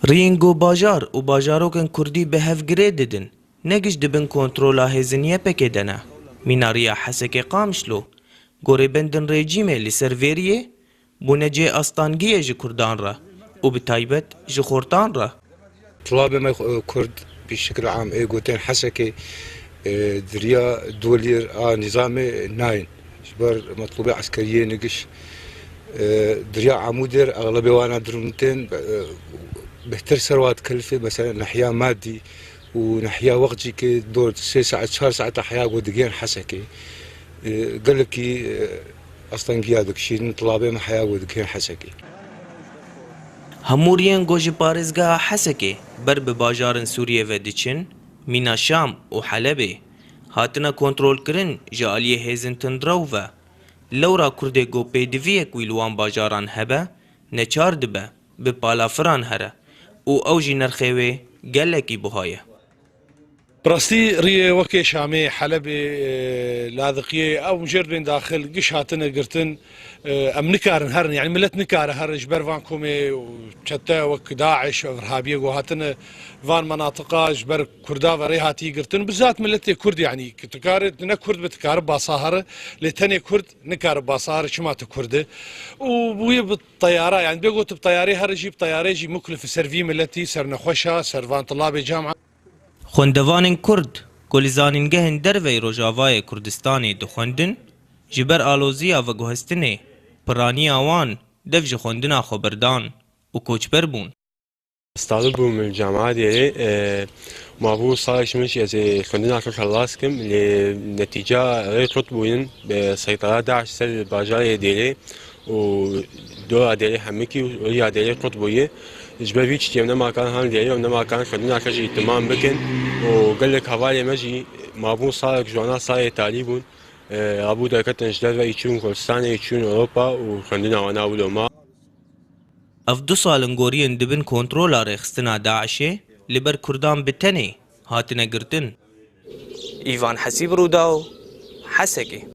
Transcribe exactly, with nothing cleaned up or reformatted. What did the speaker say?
Riyên ku bajar û bajarokên kurdî bi hev girê didin, ne giş di bin kontrola hêzên Y P G de ne. Mîna riya Hesekê Qamişlo, gorê bendên rejîmê li ser vê riyê, bûne cihê astangiyê ji kurdan re û bi taybet ji xortan re. Tulabê me, e, kurd bi şekil am ê gotên Hesekê, e, di riya dolîr a nîzamê nayên. Ji ber metlûbê eskeriyê ne giş, e, di riya Amûdê re exlebê wana dirûn tên, e, bêhtir ser wa dikelifê, mesela nehiya madî û nehiya wext jî ke dor sê saet, çar saet heya ku digihên Hesekê. E, gelekî, e, astengiya dikişînin, tulabê me heya ku digihên Hesekê. Hemû riyên ku ji parêzgeha Hesekê ber bi bajarên Sûriyê ve diçin, mîna Şam û Helebê, hatine kontrolkirin ji aliyê hêzên tundrew ve. Lewra kurdê ku pêdiviyek wî li wan bajaran hebe, neçar dibe bi palafiran here û ew jî nirxê wê gelekî buha ye. Bi rastî riyê wekê Şamê, Helebê, e, Ladiqiyê, ew jêr bên daxil giş hatine girtin. E, em nikarin herin, yani millet nikare herin ji ber van komê û çete wek DAIŞ, irhabiyê ku hatine van menatiqa ji ber Kurda ve rê hatiye girtin. Bizat milletê Kurd, yani ki tu kare, ne Kurd be tu kare basa here, lê tenê Kurd nikare basa here, çima tu Kurd e. Û bûye bi teyara, yani bê got bi teyarê here jî, bi teyarê jî muklif ser vî milletî, ser nexweşa, ser van tulabê camia. Xwendevanên Kurd ku li zanîngehên derveyî Rojavayê Kurdistanê dixwendin, ji ber aloziya veguhestinê, piraniya wan dev ji xwendina xwe berdan û koçber bûn. Stalib bûm li Camia Dêrê, e, mabû salek ji min jî ez ê xwendina xwe xelas kim, lê netîca rê qut bûyin, e, seytara DAIŞ ser bajarê Dêrê û dora Dêrê Hemikî û riya Dêrê qut bûye. Ji ber vî tiştî em nema karin han Dêrê, em nema karin xwendina xwe jî temam bikin û gelek hevalê me jî mabûn salek ji wana salê talî bûn. E, rabû derketin ji derve, î çûn Kurdistanê, î çûn Ewropa û xwendina wana wilo ma. Ev du sal in goriyên di bin kontrola rêxistina DAIŞê li ber Kurdan bi tenê hatine girtin. Îvan Hesîb, Rûdaw, Hesekê.